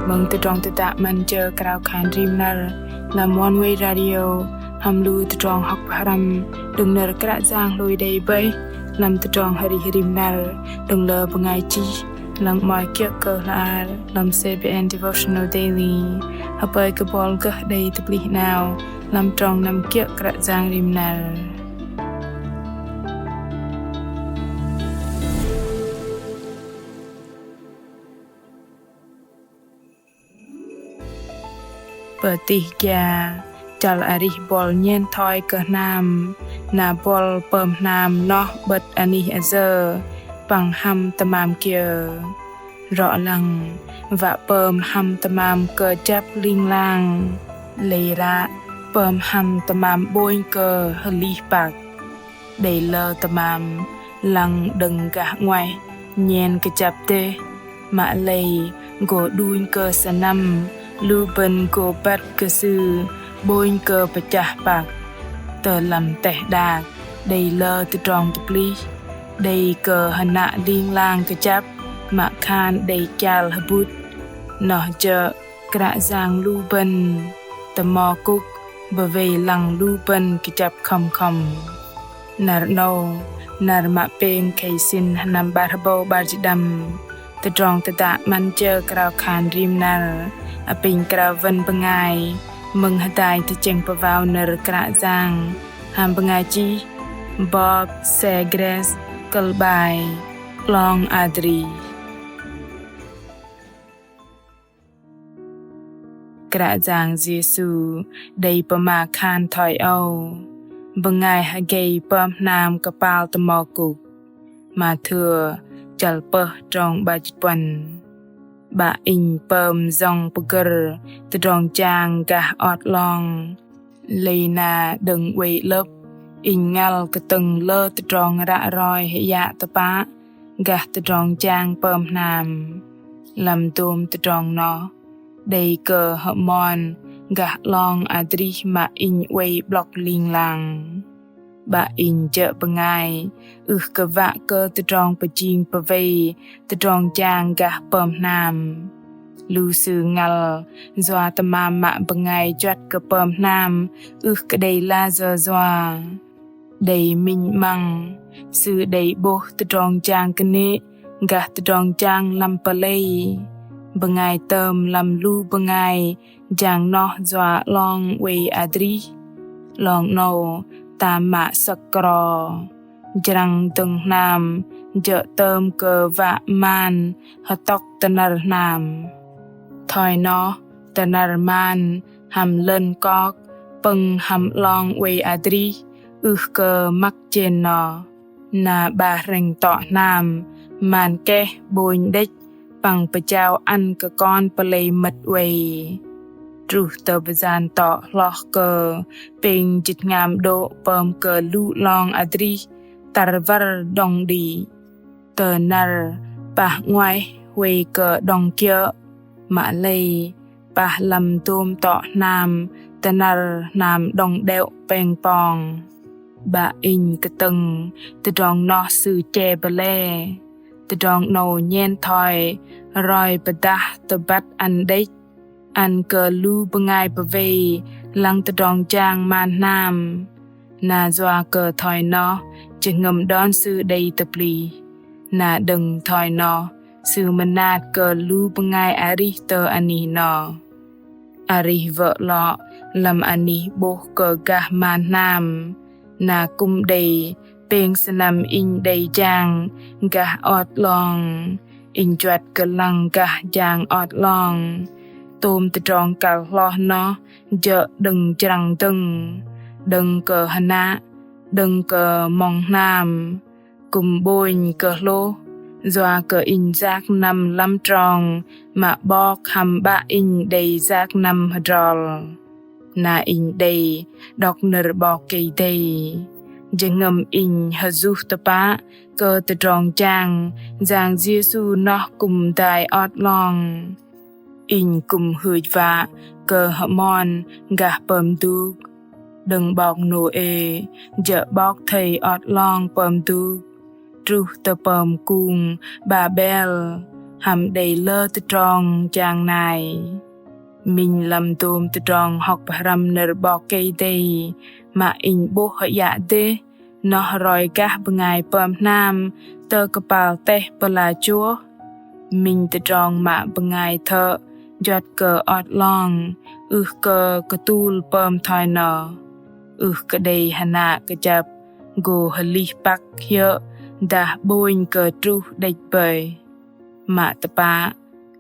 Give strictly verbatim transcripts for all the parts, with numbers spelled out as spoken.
Mơ̆ng tơdrong tơdă 'Măn jơ krao khan rim năr lăm Oneway Radio hăm lu tơdrong hŏk pơhrăm đơ̆ng nơ̆r Kră Yang hlôi đei bơih lăm tơdrong arih rim năr đơ̆ng lơ bơngai chih lăng 'mơ̆i kiơ̆ kơ hla bơar lăm C B N Devotional Daily. Hơpơi kơ buăl gơh đei tơplih 'nao lăm trong năm kiơ̆ Kră Yang rim năr. Pơtih gia, chăl arih buăl nhen thoi kơ hnam, na buăl pơm hnam noh 'bơ̆t anih ayơ păng hăm tơmam kiơ. Rŏ lăng, wă pơm hăm tơmam kơjăp ling lang, lei ră pơm hăm tơmam 'bônh kơ hơlih păk. Đei lơ tơmam lăng đơ̆ng gah 'nguaih nhen kơjăp dêh, mă lei gô đunh kơ sơnăm lu bơ̆n gô băt kơ sư 'bônh kơ pơchah păk. Tơ lăm teh đak đei lơ tơdrong tơplih, đei kơ hơnă ling lang kơjăp mă khan đei kial hơbŭt. Noh jơ̆ Kră Yang lu bơ̆n, tơmo kŭk bơwei lăng lu bơ̆n kơjăp khŏm khŏm. Năr 'nâu, năr mă pêng khei sĭn sơnăm 'bar hơbâu 'bar jĭt đăm, tơdrong tơdă 'Măn jơ krao khan rim năr apinh krao wơ̆n bơngai mơ̆ng hơdai tơchĕng pơwao nơ̆r Kră Yang hăm bơngai chih Bob Segrest, kơ̆l 'bai 'Long adrih. Kră Yang Yêsu đei pơma khan thoi âu: Bơngai hơgei pơm hnam kơpal tơmo kŭk. Mathêu chăl pơh trong 'bar jĭt puăn. 'Bă inh pơm yŏng pơgơ̆r tơdrong jang gah ot 'long. Lei na đơ̆ng oei 'lơ̆p, inh ngăl kơtơ̆ng lơ tơdrong ră roi hơyă tơpă gah tơdrong jang pơm hnam. Lăm dôm tơdrong noh, đei kơ hơmon gah 'long adrih mă inh oei 'blŏk ling lang. 'Bă inh jơ̆ bơngai ưh kơ wă kơ tơdrong pơjing pơwei tơdrong jang gah pơm hnam. Lu sư ngăl yua tơmam mă bơngai juăt kơ pơm hnam ưh kơ đei layơ yua. Đei minh 'măng, sư đei 'bôh tơdrong jang kơnê̆ gah tơdrong jang lăm pơlei. Bơngai tơm lăm lu bơngai jang noh yua 'long oei adrih. 'Long 'nâu tam mă sơ̆k kro. Jrăng dơ̆ng hnam jơ̆ tơm kơ wă man hơtŏk tơnăr hnam. Thoi noh, tơnăr man hăm lơn kok pơ̆ng hăm 'long oei adrih ưh kơ măk jên noh. Na 'bar hrĕng tŏ hnam man keh 'bônh đĕch păng pơjao ăn kơ kon pơlei mơ̆t oei. Truh tơ bơyan tŏ hloh kơ pêng jĭt hngam đô̆ pơm kơ lu 'long adrih tăr wăr đŏng đĭ. Tơ năr pah 'nguaih huay kơ đŏng kiơ̆, mă lei pah lăm dôm tŏ hnam tơnăr hnam đŏng đê̆ pêng pong. 'Bă inh kơtơ̆ng tơdrong noh sư che bơlê. Tơdrong 'nâu nhen thoi roi pơdah tơbăt ăn đĕch, ăn kơ lu bơngai pơwei lăng tơdrong jang man hnam. Na yua kơ thoi noh jơhngơ̆m đon sư đei tơplih. Na đơ̆ng thoi noh sư mơnat kơ lu bơngai arih tơ anih noh. Arih wơ̆ 'lŏ lăm anih 'bôh kơ gah man hnam. Na kư̆m đei pêng sơnăm inh đei jang gah ot 'long. Inh juăt kơ lăng gah jang ot 'long. Tôm tơdrong kăl hloh noh jơ̆ đơ̆ng jrăng dơ̆ng, đơ̆ng kơ hơnă, đơ̆ng kơ mŏng hnam. Kư̆m 'bônh kơ hlôh, yua kơ inh yak năm lăm trong mă 'bok hăm 'bă inh đei yak năm hơdrol. Na inh đei đŏk nơ̆r 'Bok Kei-Dei. Jơhngơ̆m inh hơyuh tơpă kơ tơdrong jang Yang Yêsu noh kư̆m dai ot 'long. Inh kư̆m hưch wă kơ hơmon gah pơm duk. Đơ̆ng 'bok Nôê jơ̆ 'bok thây ot 'long pơm duk. Truh tơ pơm kung Babel, hăm đei lơ tơdrong jang nai. Minh lăm dôm tơdrong hŏk pơhrăm nơ̆r 'Bok Kei-Dei mă inh 'bôh hơiă dêh noh roi gah bơngai pơm hnam tơ kơpal teh pơla chuh. Minh tơdrong mă bơngai thơ̆ juăt kơ ot 'long ưh kơ kơtul pơm thoi noh, ưh kơ đei hơnă kơjăp gô hơlih păk hiơ̆ dah 'bônh kơ truh đĕch bơih. Mă tơpă,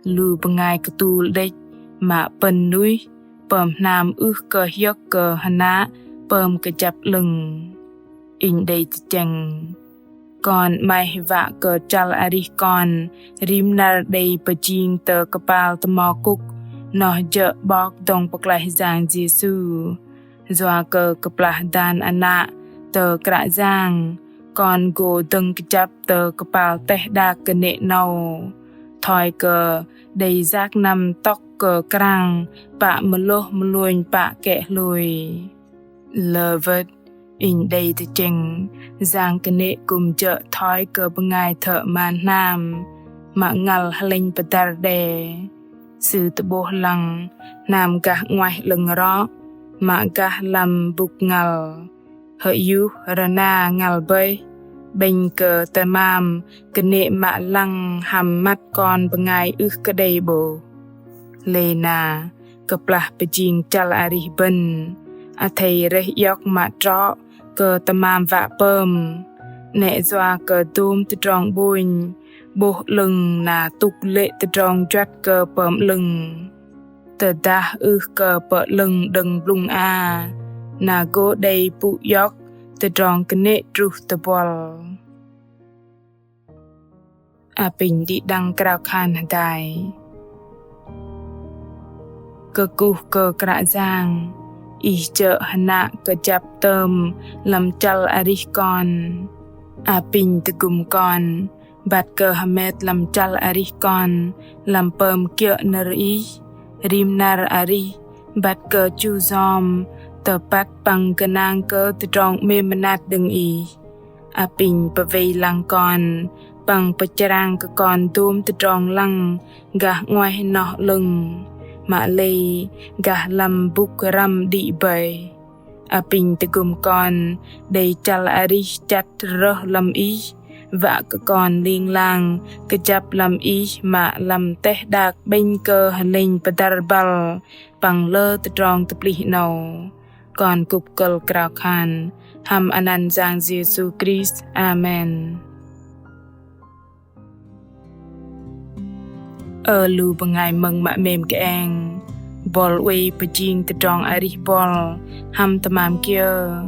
lu bơngai kơtul đĕch mă pơ̆n nuih pơm hnam ưh kơ hiơ̆k kơ hơnă pơm kơjăp 'lơ̆ng. Inh đei tơchĕng, kon 'maih wă kơ chăl arih kon rim năr đei pơjing tơ kơpal tơmo kŭk noh jơ̆ 'Bok dŏng pơklaih Yang Yêsu. Yua kơ kơplah dan ană tơ Kră Yang, kon gô dơ̆ng kơjăp tơ kơpal teh đak kơnê̆ 'nâu, thoi kơ đei yak năm tŏk kơ krang pă mơlôh mơlônh pă kĕ hlôi. Lơ wơ̆t, inh đei tơchĕng, yang kơnê̆ kư̆m jơ̆ thoi kơ bơngai thơ̆ man hnam mă ngăl hơlĕnh pơdăr đe. Sư tơ'bôh lăng hnam gah 'nguaih 'lơ̆ng rŏ mă gah lăm bŭk ngăl. Hơyuh rơna ngăl bơih, 'bĕnh kơ tơmam kơnê̆ mă lăng hăm măt kon bơngai ưh kơ đei 'bôh. Lei na, kơplah pơjing chăl arih bơ̆n, athei rơih iŏk mă trŏ kơ tơmam wă pơm. 'Nĕ yua kơ dôm tơdrong 'bônh 'bôh 'lơ̆ng na tŭk lê̆ tơdrong juăt kơ pơm 'lơ̆ng. Tơdah ưh kơ pơ'lơ̆ng đơ̆ng blŭng a, na gô đei pŭ iŏk tơdrong kơnê̆ truh tơ buăl. Apinh đĭ đăng krao khan hơdai. Kơkuh kơ Kră Yang, Ih jơ̆ hơnă kơjăp tơm lăm chăl arih kon. Apinh tơgŭm kon băt kơ hơmet lăm chăl arih kon lăm pơm kiơ̆ nơ̆r Ih, rim năr arih băt kơ chu yom tơpăt păng gơnang kơ tơdrong 'mêm mơnat đơ̆ng Ih. Apinh pơwei lăng kon păng pơchrang kơ kon dôm tơdrong lăng gah 'nguaih noh 'lơ̆ng, mă lei gah lăm bŭk răm đĭ bơih. Apinh tơgŭm kon đei chăl arih chăt rơh lăm Ih, wă kơ kon ling lang kơjăp lăm Ih mă lăm teh đak 'bĕnh kơ hơlĕnh pơdăr băl păng lơ tơdrong tơplih 'nâu. Kon kŭp kơ̆l krao khan hăm anăn Yang Yêsu Krist. Amen. Ơ lu bơngai mơ̆ng mă 'mêm kơeng, buăl oei pơjing tơdrong arih buăl hăm tơmam kiơ?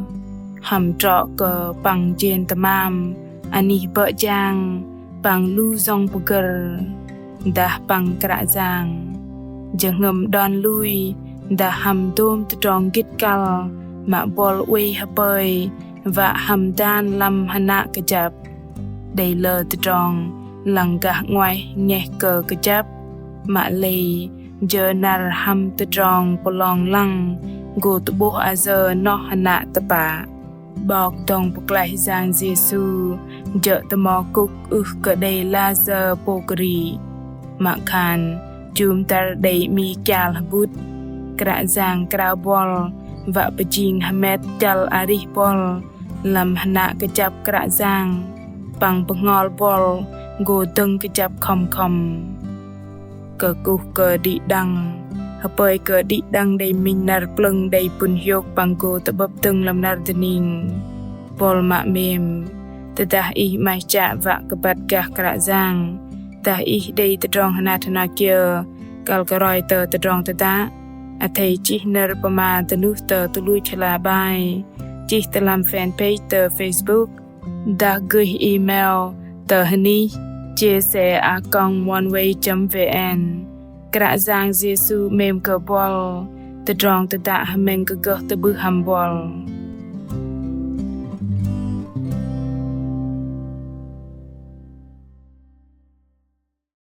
Hăm trŏ kơ păng jên tơmam, anih bơ̆ jang, păng lu yŏng pơgơ̆r, dah păng Kră Yang? Jơhngơ̆m đon lui dah hăm dôm tơdrong gĭt kăl mă buăl oei hơpơi wă hăm dan lăm hơnă kơjăp? Đei lơ tơdrong lăng gah 'nguaih ngeh kơ kơjăp, mă lei jơ năr hăm tơdrong pơlong lăng gô tơ'bôh ayơ noh hơnă tơpă. 'Bok dŏng pơklaih Yang Yêsu jơ̆ tơmo kŭk ưh kơ đei layơ pôk rĭ, mă khan jŭm dăr đei 'mi kial hơbŭt. Kră Yang krao buăl wă pơjing hơmet chăl arih buăl lăm hơnă kơjăp Kră Yang, păng bơhngol buăl gô dơ̆ng kơjăp khŏm khŏm. Kơkuh kơ đĭ đăng, hơpơi kơ đĭ đăng đei minh năr plơ̆ng đei pŭn hiôk păng gô tơ'bơ̆p dơ̆ng lăm năr dơning. Buăl mă 'mêm, tơdah ih 'maih chă wă kơ băt gah Kră Yang, dah ih đei tơdrong hơnat hơnat kiơ kăl kơ roi tơ tơdrong tơdă, athei chih nơ̆r pơma dơnuh tơ tơluch hla bơar, chih tơ lăm fanpage tơ Facebook, dah gơih email tơ hơnih chia sẻ a còng oneway chấm vn. Kră Yang Yêsu 'mêm kơ buăl. Tơdrong tơdă hơmĕng kơ gơh tơ'bưh hăm buăl.